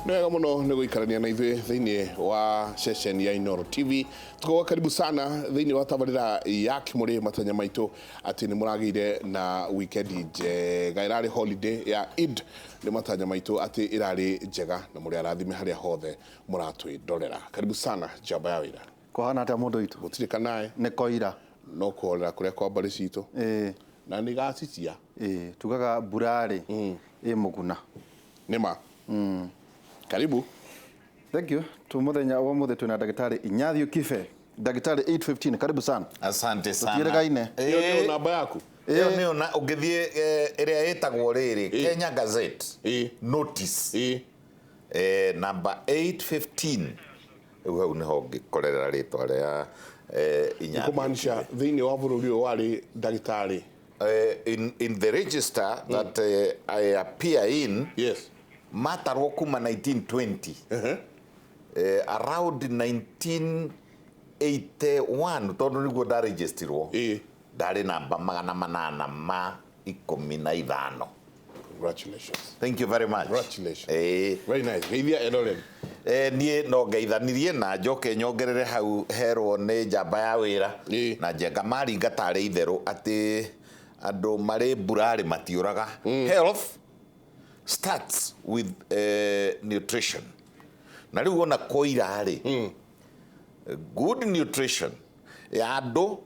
Nĩ wega mũno nĩ gũikarania na ithuĩ thĩinĩ wa ceceni ya Inooro TV. Tukauga karibu sana thĩinĩ wa tabarĩra ya Kĩmũrĩ matanya maitũ atĩ nĩ mũragĩire na weekend njega. Ĩrarĩ holiday ya Eid, nĩ matanya maitũ atĩ ĩrarĩ njega na mũrĩ arathime harĩa hothe mũratwĩrorera. Karibu sana njamba ya wĩra. Kũhana atĩa mũndũ witũ? Gũtirĩ kanae. Nĩ koira. No kũhorera kũrĩa kwa mbarĩ citũ. Ĩĩ. Na nĩ gacicia. Ĩĩ, tugaga mbura-rĩ, ĩ mũguna. Nĩ ma. Karibu. Thank you. Tu mũthenya wa ũmũthĩ twĩna ndagĩtarĩ Inyathiũ Kibe. Ndagĩtarĩ 8:15, karibu sana. Asante sana. Tũtiĩrĩgaine. Ĩyo nĩyo namba yaku? Ĩyo nĩyo na ũngĩthiĩ ĩrĩa ĩtagwo rĩrĩ Kenya Gazette notice number 815 rĩu hau nĩho ũngĩkorerera rĩtwa rĩa Inyathiũ. Kũmaanisha thĩinĩ wa bũrũri ũyũ warĩ ndagĩtarĩ. In the register that I appear in, matarwo kuma 1920, around 1981 tondũ nĩguo ndaregistirwo, ndarĩ namba 815. Congratulations. Thank you very much. Congratulations. Very nice. Geithia eroreri. Niĩ no ngeithanirie na njoke nyongerere hau herwo nĩ njamba ya wĩra na njenga maringa tarĩ itherũ atĩ andũ marĩ mburarĩ matiũraga. Health starts with nutrition. Na rĩu ona koira rĩ, good nutrition ya andũ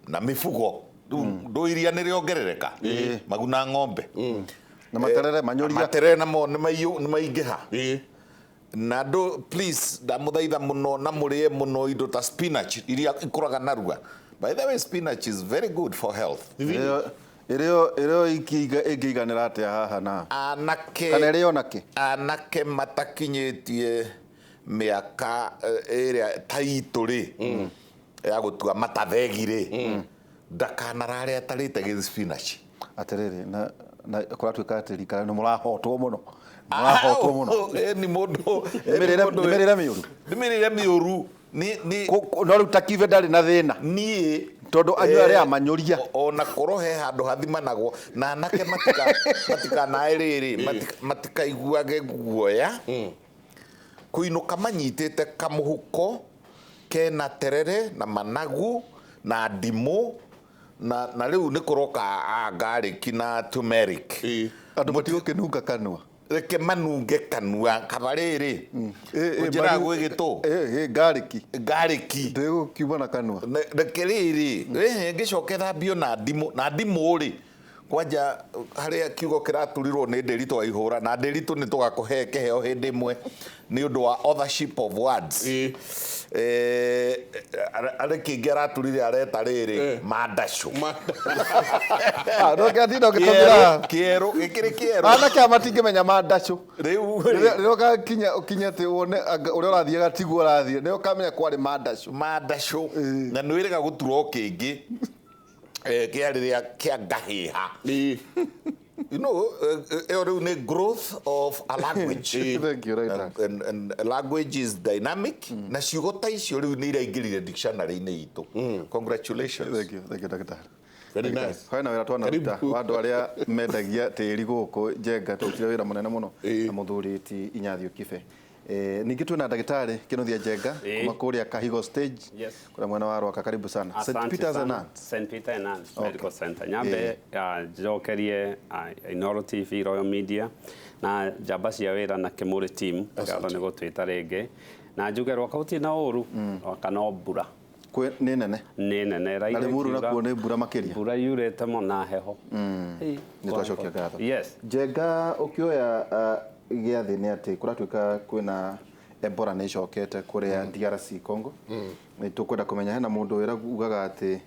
na mifugo rĩu iria nĩ rĩongerereka maguna ng'ombe Na materere manyũria. Materere namo nĩ maingĩha. Na andũ please ndamũthaitha mũno na mũrĩe mũno indo ta spinach iria ikũraga narua. By the way, spinach is very good for health. Ĩrĩo ĩngĩiganĩra atĩa haha na anake kana ĩrĩo nakĩ? Anake matakinyĩtie mĩaka ĩrĩa ta itũ rĩ ya gũtua matathegi rĩ, ndakanarare atarĩte gĩ spinach. Atĩrĩrĩ, na kũratuĩka atĩ rika nĩ mũrahotwo mũno. Mũrahotwo mũno. Nĩ mũndũ Nĩ mĩrĩre mĩũru. Nĩ mĩrĩre mĩũru. No rĩu ta Kibe ndarĩ na thĩna. Niĩ tondũ anyua arĩa manyũria. Ona korwo he handũ hathimanagwo na anake matikanae rĩrĩ, matikaiguage guoya kũinũka manyitĩte kamũhuko kena terere na managu na ndimũ na rĩu nĩ kũroka garlic na turmeric. Andũ matigũkĩnunga kanua. Reke manunge kanua kaba rĩrĩ ũnjĩraga gwĩ gĩtũ. Garlic. Garlic. Ndĩgũkiuma na kanua. Reke rĩrĩ ngĩcoke thambio na ndimũ, na ndimũ rĩ kwanja harĩa kiugo kĩraturirwo nĩ Ndĩritũ wa Ihũra, na Ndĩritũ nĩ tũgakũhe kĩheo hĩndĩ ĩmwe nĩ ũndũ wa authorship of words. Arĩ kĩngĩ araturire areta rĩrĩ mandacũ. Ndũngĩatinda ũgĩtũmĩra kĩerũ gĩkĩrĩ kĩerũ. Anake aya matingĩmenya mandacũ. Rĩu rĩrĩa ũgakinya ũkinye atĩ wone ũrĩa ũrathiaga tiguo ũrathiĩ, nĩ ũkamenya kwarĩ mandacũ. Mandacũ. Na nĩ wĩrĩga gũturwo kĩngĩ kĩa rĩrĩa kĩa ngahĩha. You know, ĩyo rĩu nĩ growth of a language. Thank you, right. And language is dynamic. Na ciugo ta icio rĩu nĩ iraingĩrire dictionary-inĩ itũ. Congratulations. Thank you, thank you, Dr. Very nice. Hena wĩra twanaruta wa andũ arĩa mendagia tĩri gũkũ Njenga, twarutire wĩra mũnene mũno na mũthuri ti Inyathiũ Kibe. Ningĩ twĩna ndagĩtarĩ Kĩnuthia Njenga kuma kũrĩa Kahigo stage kũrĩa mwena wa Rwaka. Karibu sana. St Peter's and Anne's. St Peter and Anne's Medical Center. Nyambe njokerie Inooro TV, Royal Media na njamba cia wĩra na Kĩmũrĩ team ngatho nĩ gũtwĩta rĩngĩ na njuge Rwaka gũtirĩ na ũru, Rwaka no mbura. Nĩ nene. Nĩ nene. Na Limuru nakuo nĩ mbura makĩria. Mbura yurĩte mũno na heho. Nĩ twacokia ngatho. Yes. Njenga ũkĩoya gĩathĩ nĩ atĩ kũratuĩka kwĩna Ebola nĩ ĩcokete kũrĩa DRC Congo. Nĩ tũkwenda kũmenya hena mũndũ wĩra ugaga atĩ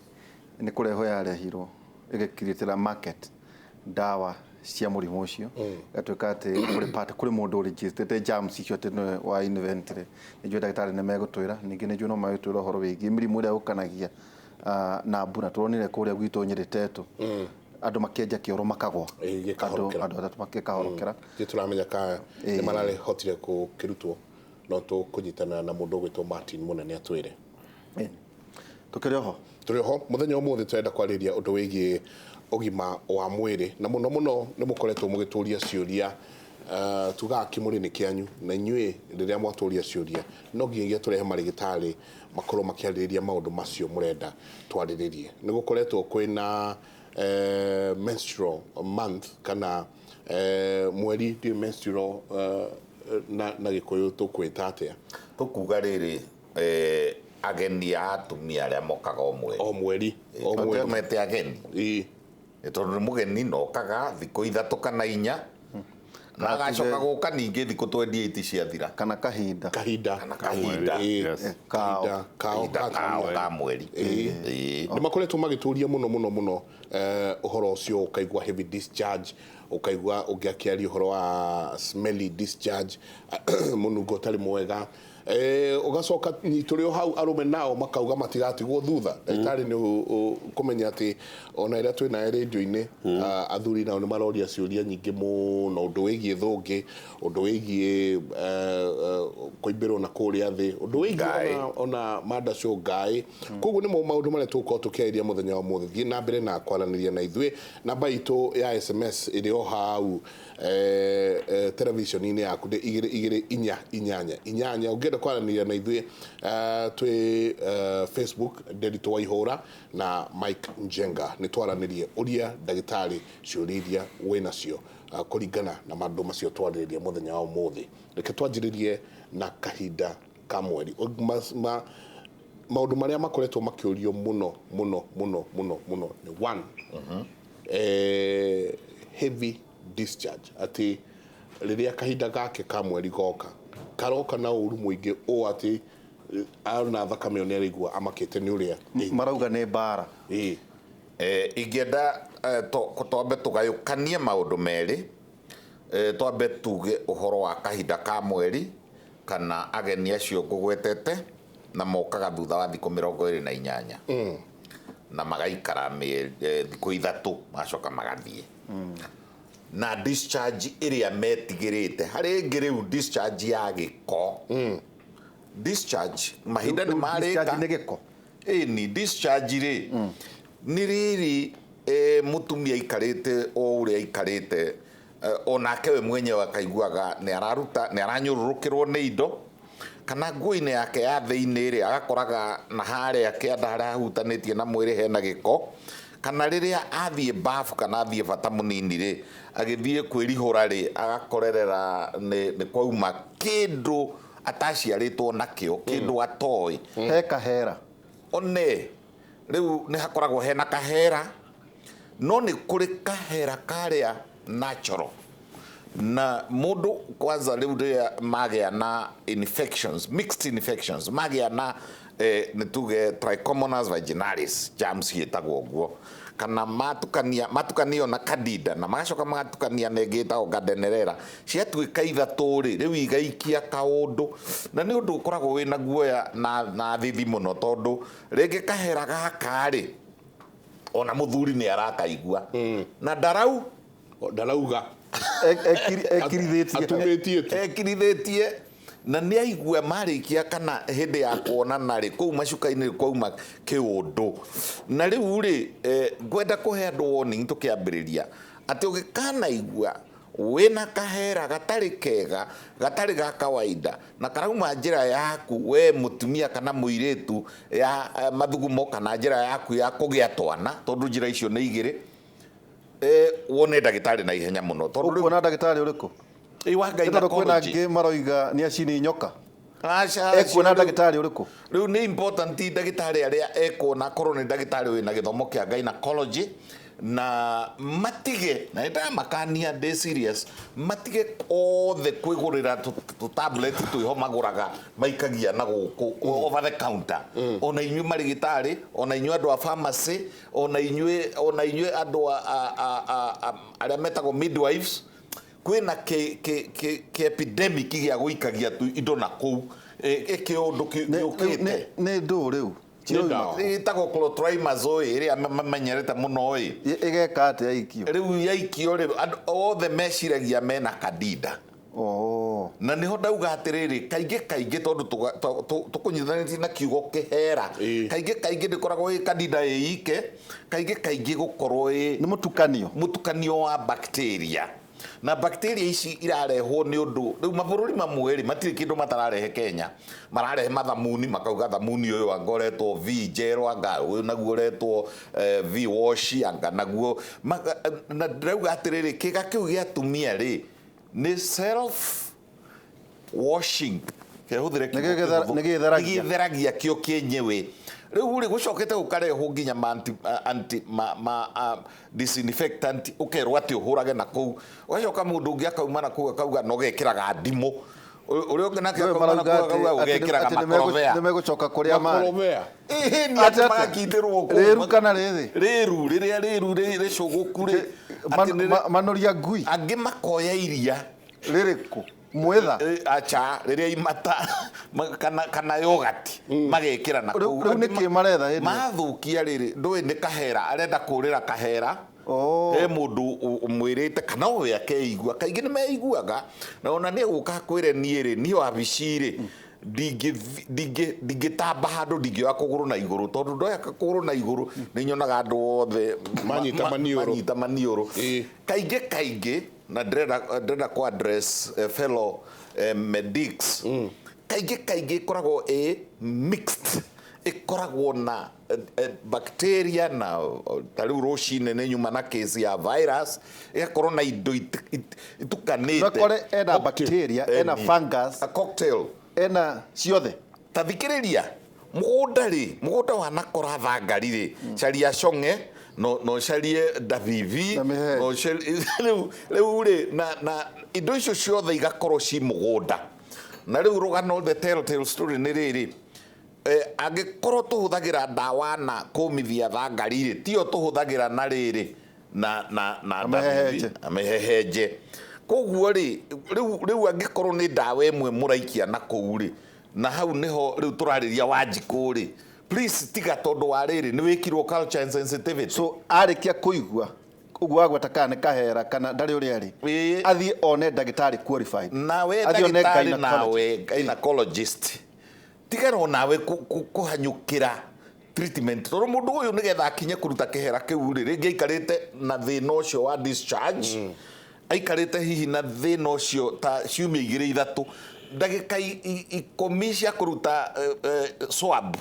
nĩ kũrehwo yarehirwo ĩgĩkiritĩra market ndawa cia mũrimũ ũcio. Ĩgatuĩka atĩ kũrĩ part kũrĩ mũndũ ũregistrĩte germs icio atĩ nĩwe wa inventire. Nĩ njũĩ ndagĩtarĩ nĩ megũtwĩra, ningĩ nĩ njũĩ no megũtwĩra ũhoro wĩgiĩ mĩrimũ ĩrĩa yũkanagia na mbura. Tũronire kũrĩa gwitũ Nyĩrĩ Tetũ andũ makĩenja kĩoro makagwa. Gĩkahorokera. Andũ atatũ makĩkahorokera. Ithuĩ tũramenya ka nĩ marahotire gũkĩrutwo, no tũkũnyitana na mũndũ ũgwĩtwo Martin Mũnene atwĩre. Tũkĩrĩ oho? Tũrĩ oho. Mũthenya ũmũthĩ tũrenda kwarĩrĩria ũndũ wĩgiĩ ũgima wa mwĩrĩ, na mũno mũno nĩ mũkoretwo mũgĩtũria ciũria Tugaga kĩmũrĩ nĩ kĩanyu na inyuĩ rĩrĩa mwatũria ciũria no nginyagia tũrehe marĩgĩtarĩ makorwo makĩarĩrĩria maũndũ macio mũrenda twarĩrĩrie. Nĩ gũkoretwo kwĩna menstrual month kana mweri ndi menstrual na Gĩkũyũ tũkwĩta atĩa? Tũkuga rĩrĩ ageni a atumia arĩa mokaga o mweri. O mweri, o mweri. Mete ageni. Ĩĩ. Tondũ nĩ mũgeni na okaga thikũ 3 kana 4 na agacoka gũka ningĩ thikũ 28 ciathira. Kana kahinda. Kahinda. Kana kahinda. Yes. Kao. Kahinda kao ka mweri. Nĩ makoretwo magĩtũria mũno mũno mũno ũhoro ũcio, ũkaigua heavy discharge, ũkaigua ũngĩ akĩaria ũhoro wa smelly discharge, mũnungo ũtarĩ mwega. Ũgacoka tũrĩ o hau arũme nao makauga matigatigwo thutha. Ndagĩtarĩ nĩ ũkũmenya atĩ ona ĩrĩa twĩ naye rĩndiũ-inĩ, athuri nao nĩ maroria ciũria nyingĩ mũno, ũndũ wĩgiĩ thũngĩ, ũndũ wĩgiĩ kũimbĩrwo na kũrĩa thĩ, ũndũ wĩgiĩ ona manda cio ngaĩ. Koguo nĩmo maũndũ marĩa tũgũkorwo tũkĩarĩria mũthenya wa ũmũthĩ. Thiĩ na mbere na kwaranĩria na ithuĩ. Namba itũ ya SMS ĩrĩ o hau television-inĩ yaku nĩ 2 2 4 8 8. Ũngĩenda kwaranĩria na ithuĩ twĩ Facebook Nderitu Waihũra na Mike Njenga, nĩ twaranĩrie ũria ndagĩtarĩ ciũria iria wĩnacio kũringana na maũndũ macio twarĩrĩria mũthenya wa ũmũthĩ. Reke twanjĩrĩrie na kahinda ka mweri. Maũndũ marĩa makoretwo makĩũrio mũno mũno mũno mũno mũno nĩ one, heavy discharge, atĩ rĩrĩa kahinda gake ka mweri goka karoka na ũru mũingĩ ũũ atĩ ona thakame ĩyo nĩaraigua amakĩte nĩ ũrĩa marauga nĩ mbara. Ingĩenda twambe tũgayũkanie maũndũ merĩ. Twambe tuge ũhoro wa kahinda ka mweri kana ageni acio ngũgwetete na mokaga thutha wa thikũ 28 na magaikara thikũ 3 magacoka magathiĩ. Na discharge ĩrĩa metigĩrĩte harĩ ĩngĩ rĩu discharge ya gĩko. Discharge mahinda nĩ marĩka. Discharge nĩ gĩko. Ĩni discharge rĩ nĩ rĩrĩ mũtumia aikarĩte o ũrĩa aikarĩte onake we mwenyewe akaiguaga nĩ araruta nĩ aranyũrũrũkĩrwo nĩ indo kana nguo-inĩ yake ya thĩinĩ rĩ agakoraga na harĩa kĩanda harĩa hahutanĩtie na mwĩrĩ hena gĩko, kana rĩrĩa athiĩ bafu kana athiĩ bata mũnini rĩ agĩthiĩ kwĩrihũra rĩ agakorerera nĩ kwauma kĩndũ ataciarĩtwo nakĩo, kĩndũ atoĩ. He kahera. One rĩu nĩ hakoragwo hena kahera, no nĩ kũrĩ kahera karĩa natural na mũndũ kwanza rĩu rĩrĩa magĩa na infections, mixed infections, magĩa na nĩ tuge trichomonas vaginalis germs ciĩtagwo ũguo, kana matukanio na candida na magacoka magatukania na ĩngĩ ĩtagwo Gardnerella, ciatuĩka 3 rĩ rĩu igaikia kaũndũ, na nĩ ũndũ ũkoragwo wĩna guoya na thithi mũno tondũ rĩngĩ kahera gaka rĩ ona mũthuri nĩ arakaigua na ndarauga ekirithĩtie atumĩtie tu ekirithĩtie na nĩ aigua marĩkia kana hĩndĩ ya kuonana rĩ kũu macuka-inĩ kwauma kĩũndũ. Na rĩu rĩ ngwenda kũhe andũ warning tũkĩambĩrĩria atĩ ũgĩkanaigua wĩna kahera gatarĩ kega gatarĩ ga kawaida na karauma njĩra yaku we mũtumia kana mũirĩtu ya mathugumo kana njĩra yaku ya kũgĩa twana, tondũ njĩra icio nĩ igĩrĩ, wone ndagĩtarĩ na ihenya mũno. Tondũ ũkuona ndagĩtarĩ ũrĩkũ? Wa Tondũ kwĩna angĩ maroiga nĩ acini nyoka. Ekuona ndagĩtarĩ ũrĩkũ? Rĩu nĩ important ndagĩtarĩ arĩa ekuona akorwo nĩ ndagĩtarĩ wĩna gĩthomo kĩa gynecology na matige, na nĩndamakania ndĩ serious, matige othe kwĩgũrĩra tũ tablet twĩho magũraga maikagia na gũkũ over the counter. Ona inyuĩ marĩgĩtarĩ, ona inyuĩ andũ a pharmacy, ona inyuĩ andũ arĩa metagwo midwives, kwĩna kĩ epidemic gĩa gũikagia indo na kũu kĩũndũ gĩũkĩte nĩ ndũ rĩu ĩtagwo clotrimazole ĩrĩa mamenyerete mũno ĩ ĩgeka atĩa yaikio rĩu yaikio rĩ andũ othe meciragia mena candida. Na nĩho ndauga atĩrĩrĩ kaingĩ kaingĩ tondũ tũkũnyitithanĩtie na kiugo kĩhera, kaingĩ kaingĩ ndĩkoragwo ĩ candida ĩ ike, kaingĩ kaingĩ gũkorwo ĩ nĩ mũtukanio wa bacteria. Na bacteria ici irarehwo nĩ ũndũ rĩu mabũrũri mamwe rĩ matirĩ kĩndũ matararehe Kenya, mararehe mathamuni makauga thamuni ũyũ anga ũretwo V gel, anga ũyũ naguo ũretwo V wash, anga naguo na ndĩrauga atĩrĩrĩ, kĩga kĩu gĩa atumia rĩ nĩ self washing, kehũthĩre Nĩ nĩgĩtheragia kĩo kĩenyewe. Rĩu rĩ gũcokete gũkarehwo nginya ma anti ma disinfectant, ũkerwo atĩ ũhũrage na kũu, ũgacoka mũndũ ũngĩ akauma na kũu akauga no gekĩraga ndimũ, ũrĩa ũngĩ nake akauma na kũu akauga ũgekĩraga makorobea. Nĩmegũcoka kũrĩa marĩ Makorobea. Ĩhĩ, nĩ atĩ magakindĩrwo kũu. Rĩru kana rĩthĩ? Rĩru rĩrĩa rĩru rĩcũgũku rĩ, atĩ nĩ Manoria ngui. Angĩ makoya iria rĩrĩkũ mwetha acha rĩrĩa imata kana yogati magekĩra na kũu. Rĩu nĩkĩ maretha hĩndĩ ĩyo? Mathũkia rĩrĩ ndũĩ nĩ kahera arenda kũrĩra kahera. Oh. He mũndũ ũmwĩrĩte kana we akeigua, kaingĩ nĩ meiguaga, na ona nĩ egũka akwĩre niĩ rĩ, niĩ wabici rĩ ndingĩtamba handũ, ndingĩoya kũgũrũ na igũrũ, tondũ ndoya kũgũrũ na igũrũ nĩ nyonaga andũ othe Manyita maniũrũ. manyita maniũrũ. Ĩĩ. Kaingĩ kaingĩ na ndĩrenda kũ address fellow medics, kaingĩ kaingĩ ĩkoragwo ĩ mixed, ĩkoragwo na bacteria na ta rĩu rũcinĩ nĩ nyuma na case ya virus, ĩgakorwo na indo itukanĩte. Ũgakore ena bacteria, ena fungus, a cocktail, ena ciothe. Ta thikĩrĩria, mũgũnda rĩ, mũgũnda wanakora thangari rĩ, caria cong'e, no carie ndabibi, Na mĩhehenje. no carie rĩu rĩ na indo icio ciothe igakorwo ci mũgũnda. Na rĩu rũgano, the telltale story nĩ rĩrĩ, angĩkorwo tũhũthagĩra ndawa na kũmithia thangari rĩ, tiyo tũhũthagĩra na rĩrĩ na Mĩhehenje. ndabibi, na mĩhehenje. Koguo rĩ, rĩu angĩkorwo nĩ ndawa ĩmwe mũraikia na kũu rĩ, na hau nĩho rĩu tũrarĩria Wanjikũ rĩ, please tiga, tondũ wa rĩrĩ nĩ wĩkirwo culture and sensitivity. So arĩkia kũigua ũguo wagweta kana nĩ kahera kana ndarĩ ũrĩa rĩ, Ĩĩ. athiĩ one ndagĩtarĩ qualified, nawe Athiĩ one ndagĩtarĩ, nawe gynecologist. gynecologist, tigana onawe kũhanyũkĩra treatment, tondũ mũndũ ũyũ nĩgetha akinye kũruta kĩhera kĩu rĩ, rĩngĩ aikarĩte na thĩna ũcio wa discharge, aikarĩte hihi na thĩna ũcio ta ciumia igĩrĩ ithatũ, ndagĩka 10 cia kũruta swab,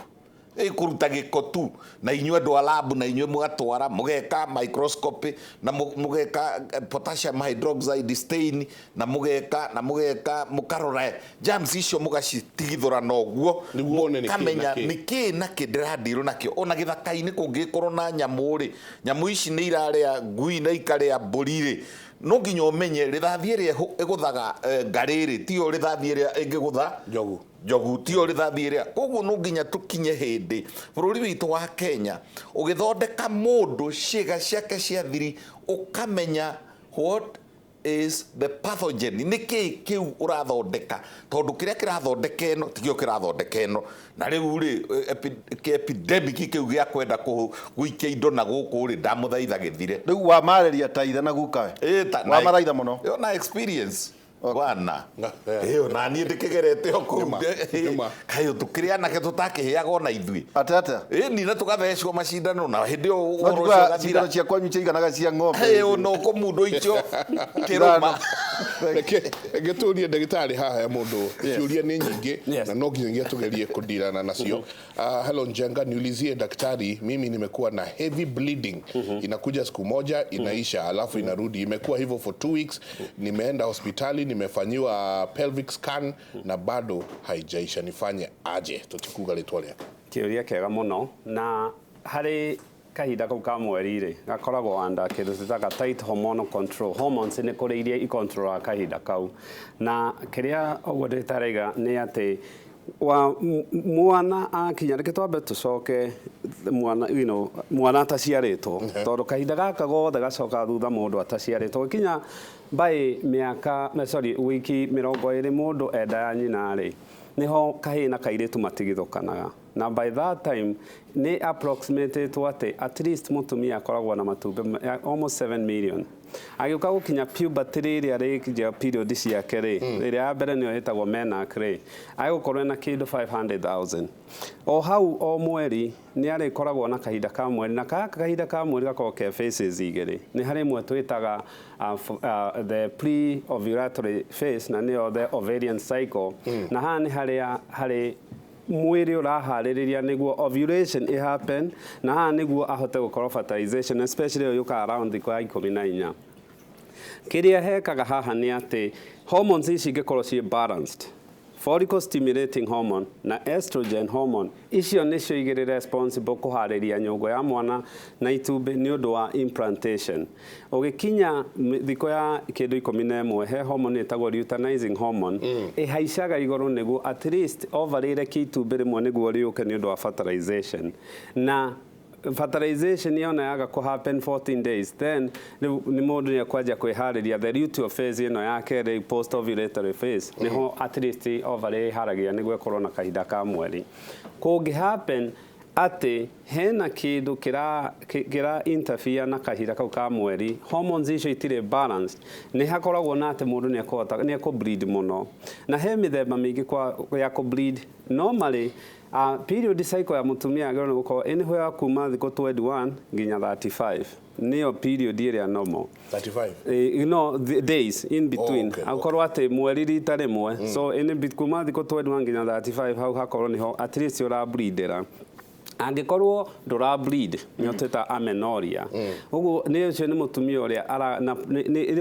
kũruta gĩko tu, na inyuĩ andũ a lab, na inyuĩ mũgatwara mũgeka microscopy, na mũgeka potassium hydroxide stain, na mũgeka mũkarora germs icio, mũgacitigithũra na ũguo Nĩguo wone nĩ kĩ na mũkamenya kĩ. nĩ kĩ na kĩ ndĩrandirwo nakĩo. Ona gĩthaka-inĩ kũngĩkorwo na nyamũ rĩ, nyamũ ici nĩ irarĩa ngui na ikarĩa mbũri rĩ, no nginya ũmenye rĩthathi ĩrĩa ĩgũthaga ngarĩ rĩ, tiyo rĩthathi ĩrĩa ĩngĩgũtha Njogu. Njogu, tiyo rĩthathi ĩrĩa. Koguo no nginya tũkinye hĩndĩ bũrũri witũ wa Kenya ũgĩthondeka mũndũ ciĩga ciake cia thiri, ũkamenya what is the pathogen, nĩ kĩĩ kĩu ũrathondeka, tondũ kĩrĩa kĩrathondeka ĩno tikĩo kĩrathondeka ĩno. Na rĩu rĩ, epidemic kĩu gĩa kwenda gũikia indo na gũkũ rĩ, ndamũthaitha gĩthire. Rĩu wamarĩria ta ithe na gukawe, Ĩ, wamathaitha mũno. Ĩyo na experience bwana, Yeah. ĩyo na niĩ ndĩkĩgerete o kũu. Nĩma, nĩma. Kaĩ tũkĩrĩ anake tũtakĩhĩaga ona ithuĩ? Atĩa atĩa? Ĩ, na tũgathecwo macindano, na hĩndĩ ĩyo No ũhoro ũcio njiguaga ũgathira. cindano cia kwanyu ciaiganaga cia ng'ombe. Ĩ, no kũmundwo icio kĩrũma. Reke tũrie ndagĩtarĩ haha ya mũndũ, ciũria nĩ nyingĩ Yes. na no nginyagia tugerie kũdirana nacio. Hello Njenga, niulizie daktari, mimi nimekuwa na heavy bleeding, inakuja siku moja inaisha, alafu inarudi, imekuwa hivyo for 2 weeks. Nimeenda hospitali, nimefanyiwa pelvic scan na bado haijaisha, nifanye aje? Tũtikuga rĩtwa rĩake. Kĩũria kĩega mũno. Na harĩ kahinda kau ka mweri rĩ, gakoragwo under kĩndũ twĩtaga tight hormonal control. Hormones nĩ kũrĩ iria ikontrolaga kahinda kau, na kĩrĩa ũguo ndagĩtarĩ nĩ atĩ wa mwana akinya, reke twambe tũcoke mwana, mwana ataciarĩtwo, tondũ kahinda gaka gothe gacokaga thutha mũndũ ataciarĩtwo, gĩkinya by mĩaka sorry, wiki 20 mũndũ enda ya nyina rĩ, niho kahĩĩ na kairĩtu matigithũkanaga. Na by that time nĩ approximatĩtwo atĩ at least mũtumia akoragwo na matumbĩ almost 7 million. Agĩũka gũkinya puberty rĩrĩa rĩnjia period ciake rĩ, ĩrĩa ya mbere nĩyo ĩtagwo menarche rĩ, agũkorwo ena kĩndũ 500,000 o hau o mweri. Nĩ arĩkoragwo na kahinda ka mweri, na gaka kahinda ka mweri gakoragwo ke phases igĩrĩ. Nĩ harĩ ĩmwe twĩtaga the pre ovulatory phase, na nĩyo the ovarian cycle, na haha nĩ harĩa harĩ mwĩrĩ ũraharĩrĩria nĩguo ovulation ĩ happen, na haha nĩguo ahote gũkorwo fertilization, especially ĩyo yũkaga around thikũ ya 14. Kĩrĩa hekaga haha nĩ atĩ hormones ici ingĩkorwo ciĩ balanced, follicle stimulating hormone na estrogen hormone, icio nĩcio igĩrĩ responsible kũharĩria nyũngũ ya mwana na itumbĩ nĩ ũndũ wa implantation. Ũgĩkinya thikũ ya kĩndũ 11, he hormone ĩtagwo luteinizing hormone ĩhaicaga igũrũ nĩguo at least ovary ĩrekie itumbĩ rĩmwe nĩguo rĩũke nĩ ũndũ wa fertilization. Na fertilization yona yaga kũ happen 14 days, then rĩu nĩ mũndũ nĩ ekwanjia kwĩharĩria the luteal phase ĩno ya kerĩ, post ovulatory phase, nĩho at least ovary ĩharagia nĩguo ĩkorwo na kahinda ka mweri. Kũngĩ happen atĩ hena kĩndũ kĩra interfere na kahinda kau ka mweri, hormones icio itirĩ balanced, nĩ hakoragwo na atĩ mũndũ nĩ ekũhota nĩ ekũ bleed mũno, na he mĩthemba mĩingĩ ya kũ bleed. Normally period cycle ya mũtumia agĩrĩirwo nĩ gũkorwo anywhere kuma thikũ 21 nginya 35, nĩyo period ĩrĩa normal. 35? No, the days in between. Akorwo atĩ mweri rita rĩmwe, so in kuma thikũ 21 nginya 35, hau hakorwo nĩho at least ũra bleedera. Angĩkorwo ndũra bleed, nĩyo twĩta amenorrhea. Ũguo nĩ ũcio nĩ mũtumia ũrĩa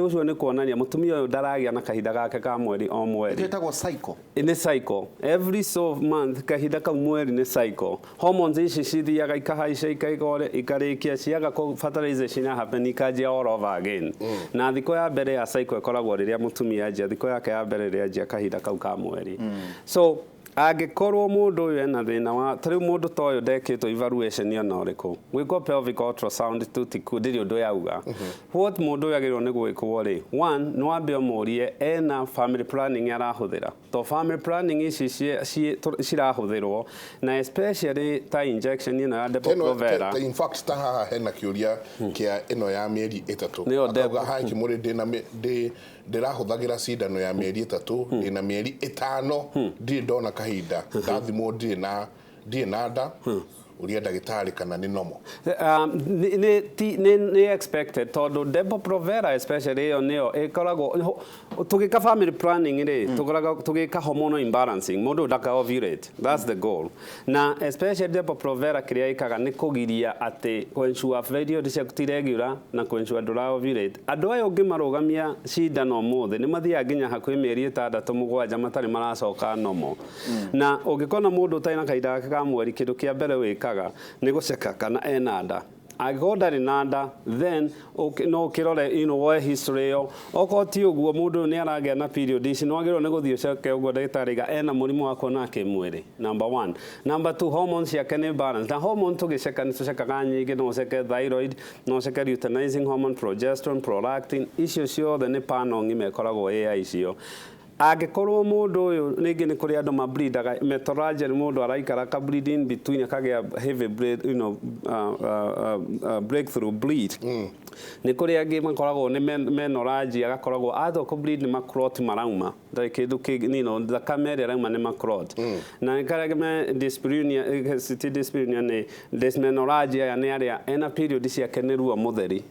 ũcio nĩ kuonania mũtumia ũyũ ndaragĩa na kahinda gake ka mweri o mweri. Ĩtagwo cycle? Nĩ cycle, every so month, kahinda kau mweri nĩ cycle. Hormones ici cithiaga ikahaica, ikaigore, ikarĩkia, ciaga fertilization ya happen, ikanjia all over again. Na thikũ ya mbere ya cycle ĩkoragwo rĩrĩa mũtumia anjia thikũ yake ya mbere rĩrĩa anjia kahinda kau ka mweri. So angĩkorwo mũndũ ũyũ ena thĩna wa ta rĩu mũndũ ta ũyũ ndekĩtwo evaluation ona ũrĩkũ, gwĩkwo pelvic ultrasound tu ndĩrĩ ũndũ yauga. What mũndũ ũyũ agĩrĩirwo nĩ gwĩkwo rĩ, one, nĩ wambe ũmũrie ena family planning arahũthĩra, to family planning ici cirahũthĩrwo na especially ta injection ĩno ya Depo-Provera. In fact, ta haha hena kĩũria kĩa ĩno ya mĩeri 3. Nĩyo Akauga, Depo. "Hi Kimuri, ndĩ ndĩrahũthagĩra cindano ya mĩeri 3, ndĩna mĩeri 5 ndirĩ ndona kahinda, ndathimwo ndirĩ na nda. Ũria ndagĩtarĩ kana nĩ normal?" Nĩ expected, tondũ Depo-Provera especially ĩyo nĩyo ĩkoragwo tũgĩka family planning rĩ, tũkoragwo tũgĩka hormonal imbalancing, mũndũ ndaka ovulate, that's the goal. Na especially Depo-Provera kĩrĩa ĩkaga nĩ kũgiria atĩ kũ-ensure period ciaku ti regular na kũ-ensure ndũra ovulate. Andũ aya ũngĩmarũgamia cindano ũmũthĩ, nĩ mathiaga nginya hakuhĩ mĩeri 6, 7 matarĩ maracoka normal. Na ũngĩkona mũndũ ũtarĩ na kahinda gake ka mweri, kĩndũ kĩa mbere wĩkaga nĩ gũceka kana ena nda. Angĩkorwo ndarĩ na nda, then no ũkĩrore woe history ĩyo. Okorwo ti ũguo, mũndũ ũyũ nĩ aragĩa na period ici, nĩ wagĩrĩirwo nĩ gũthiĩ ũcoke ũguo ndagĩtarĩ aiga ena mũrimũ wa kuona kĩmwĩrĩ, number one. Number two, hormones ciake nĩ balance. Na hormone tũgĩceka nĩ tũcekaga nyingĩ, no ũceke thyroid, no ũceke luteinizing hormone, progesterone, prolactin, icio ciothe nĩ panel ng'ima ĩkoragwo ĩ ya icio. Angĩkorwo mũndũ ũyũ rĩngĩ nĩ kũrĩ andũ mableedaga metrorrhagia, mũndũ araikara ka bleed in between, akagĩa heavy bleed, breakthrough bleed. Nĩ kũrĩ angĩ makoragwo nĩ menorrhagia, agakoragwo atua kũ bleed nĩ maclot marauma, ndarĩ kĩndũ kĩngĩ, thakame ĩrĩa ĩrauma nĩ maclot. Na nĩ karĩa me dyspareunia, ti dyspareunia, nĩ dysmenorrhagia, aya nĩ arĩa ena period ciake nĩ ruo mũtheri.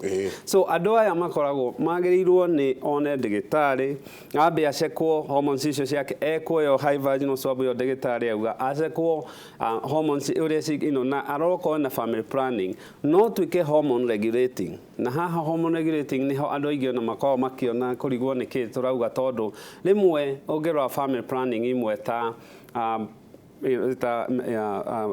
So andũ aya makoragwo magĩrĩirwo nĩ one ndagĩtarĩ, ambe acekwo hormones icio ciake, ekwo ĩyo high vaginal swab ĩyo ndagĩtarĩ auga, acekwo hormones ũrĩa na arorwo na family planning, no tuĩke hormone regulating. Na haha hormone regulating nĩho andũ aingĩ ona makoragwo makĩona kũrigwo nĩ kĩ tũrauga, tondũ rĩmwe ũngĩrora family planning imwe ta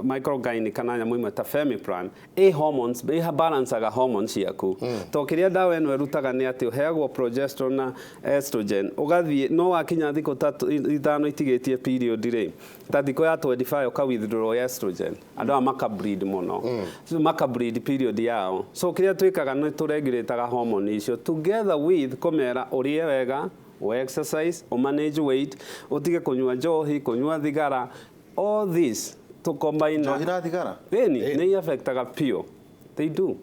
microgyne kana nyamũ imwe ta Femiplan ĩ hormones ĩ balancaga hormones ciaku, to kĩrĩa ndawa ĩno ĩrutaga nĩ atĩ ũheagwo progesterone na estrogen, ũgathiĩ no wakinya thikũ ta 5 itigĩtie period rĩ, ta thikũ ya 25 ũka withdraw estrogen, andũ aya maka bleed mũno. So, maka bleed period yao. So kĩrĩa twĩkaga nĩ tũregulataga hormone icio together with kũmera ũrĩe wega, o exercise, o manage weight, ũtige kũnyua njohi, kũnyua thigara, all this to combine. Njohi na thigara? Ĩni nĩ affectaga biũ. They do.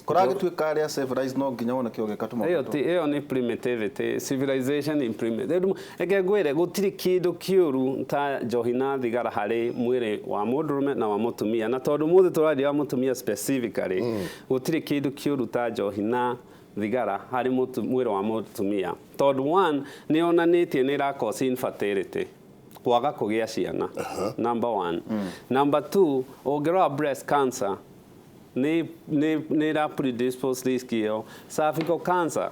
Kũragĩtuĩka arĩa civilized no nginya wone kĩo gĩka Ĩyo tũmaũndũ. ti ĩyo nĩ primitivity, civilization in primitive. Reke ngwĩre gũtirĩ kĩndũ kĩũru ta njohi na thigara harĩ mwĩrĩ wa mũndũrũme na wa mũtumia, na tondũ mũthĩ tũraria wa mũtumia specifically, gũtirĩ kĩndũ kĩũru ta njohi na thigara harĩ mwĩrĩ wa mũtumia, tondũ one, nĩ yonanĩtie nĩ ĩra cause infertility, kwaga kũgĩa ciana, number one. Number two, ũngĩrora breast cancer nĩ ĩra predispose risk ĩyo, cervical cancer.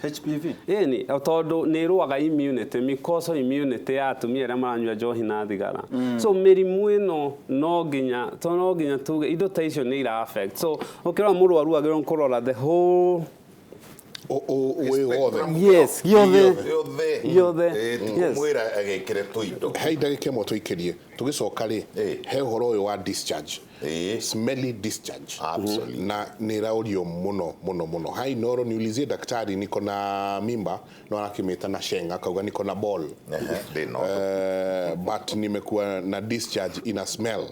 HPV. Ĩni tondũ nĩ ĩrũaga immunity, mucosal immunity ya atumia arĩa maranyua njohi na thigara. So mĩrimũ ĩno no nginya to no nginya tuge indo ta icio nĩ ira affect. So ũkĩrora mũrwaru agĩrĩirwo kũrora the whole Wĩ wothe. Yes, yothe. Yothe. Yothe. Yes. Mwĩra agĩkĩre tũindo. He ndagĩka ĩmwe tũikĩrie tũgĩcoka rĩ, he ũhoro ũyũ wa discharge, smelly discharge. Absolutely. Na nĩ ĩraũrio mũno mũno mũno. Hai Noro, niulizie daktari, niko na mimba, no arakĩmĩta na sheng akauga niko na ball. Ehe, ndĩ no. But nimekuwa na discharge ina smell.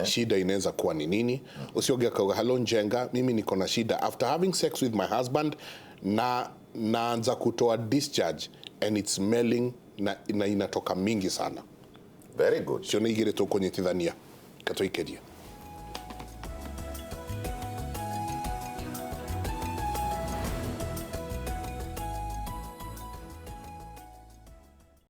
Shida inaweza kuwa ni nini? Ucio ũngĩ akauga, "Hello Njenga, mimi niko na shida after having sex with my husband na naanza kutoa discharge and it's smelling na inatoka mingi sana." Very good. Cio nĩ igĩrĩ tũkũnyitithania katũikĩrie.